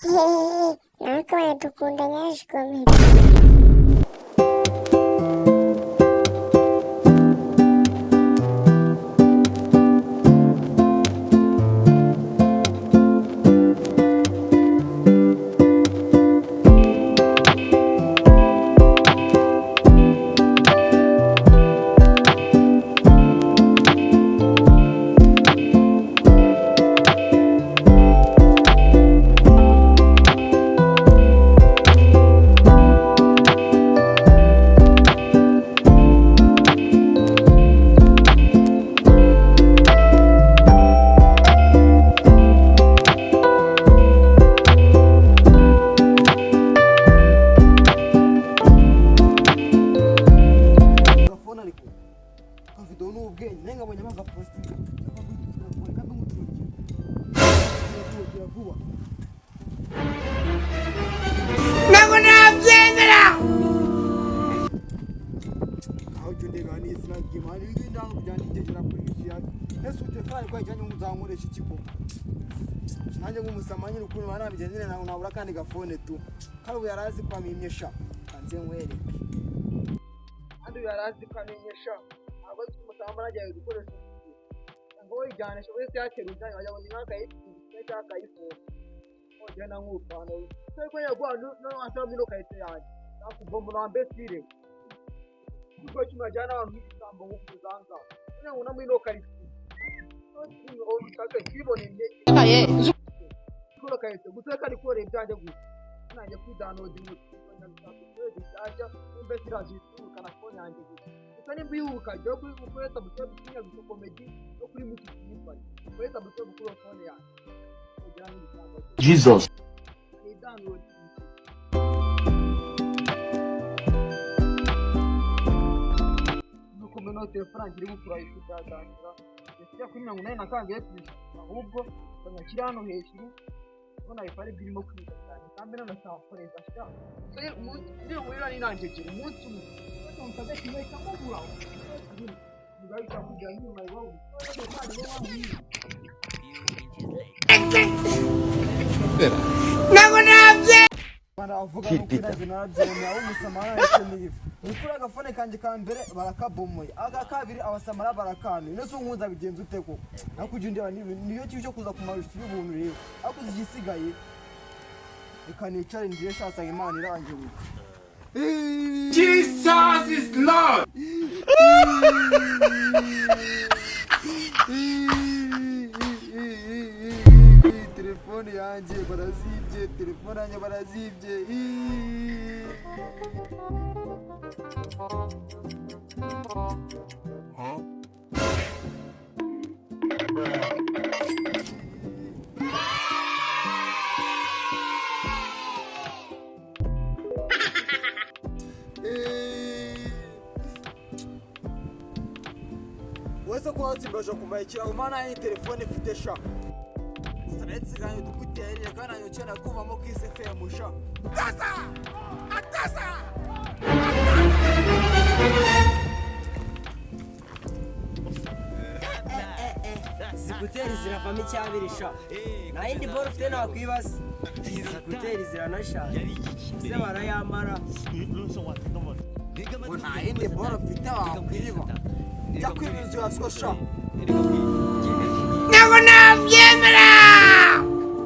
Hehehe, natwe baradukunda nyaje comedy. Gafone ariko kavido ni ubwenge naye nkabonye bagapositinga kandi nguturugira vuba. Ntabwo nabyemera. Aho ujya undeba ni izina ry'Imana iri ndanga kujyana itegera kuri isi yacu ese utelefone ko yajyanye nzankoresha iki koko? Nanjye nk'umusama nyine ukuntu banabigenza nyine ntabwo nabura kandi gafone tu, kandi ubu yari azi ko amimyesha kanze nkwereke, kandi uyu yari azi ko amenyesha ntabwo azi ko umusama aragiye gukoresha ngo wijyanisha wese yatera ujyanye wajya ngo ni nk'akayifunga cyangwa akayifunga ugenda nk'upana ariko yaguha no mino kayite yanjye nakubomba na mbesire kuko kimwe ajyana abantu nk'igisambo nk'ukuzanza kugira ngo namwe ino karitsiye kibone kino karitsiye gusa kari koreye ibyanjye gusa nanjye kwidownload nshyashya nimba ziraje na phone yanjye gusa gusa nimba ihuka jya kuri gukoresha subscribe kuri Nyabiso Comedy no kuri Muti Simba, ukoresha subscribe kuri phone yanjye kugira ngo igisambo Jesus. ni download. Nuko mbona telefone yanjye iri gukura ifu byatangira yashyira kuri 82 ku ijana, ahubwo banashyira hano hejuru ubona ipari birimo kwiga cyane kandi nanasakoreza sha niyo ngurira ninangegera umunsi umwe nsabe kimwe cyamubura mugahita kujya nyuma iwabo. Ntabwo nabyemera. Baravuga nuko nanjye narabyemeye aho umusamara yakeneye ivi ni kuri agafone kanjye ka mbere barakabomoye, aka kabiri abasamara barakanuye. None se nkunze abigenza ute koko? Nakujya undeba niyo kintu cyo kuza ku mawifi y'ubuntu rero, ariko uzi igisigaye, reka nicare ndire shasanga Imana irangiye. Jesus is Lord. Telefone yanjye barazibye, telefone yanjye barazibye. Wese kuba watsimbaje kumayikira umana iyi telefone ifite sha gusa nayo dukuterere kandi nayo cyenda kumvamo Kiss FM sha. Atasa, atasa. Zikuteri ziravamo icyabiri sha, nta yindi boro ufite nakwibaza. Zikuteri ziranashaje ese barayambara? Ngo nta yindi boro mfite wakwiba, jya kwiba inzu ya swa sha. Ntabwo nabyemera.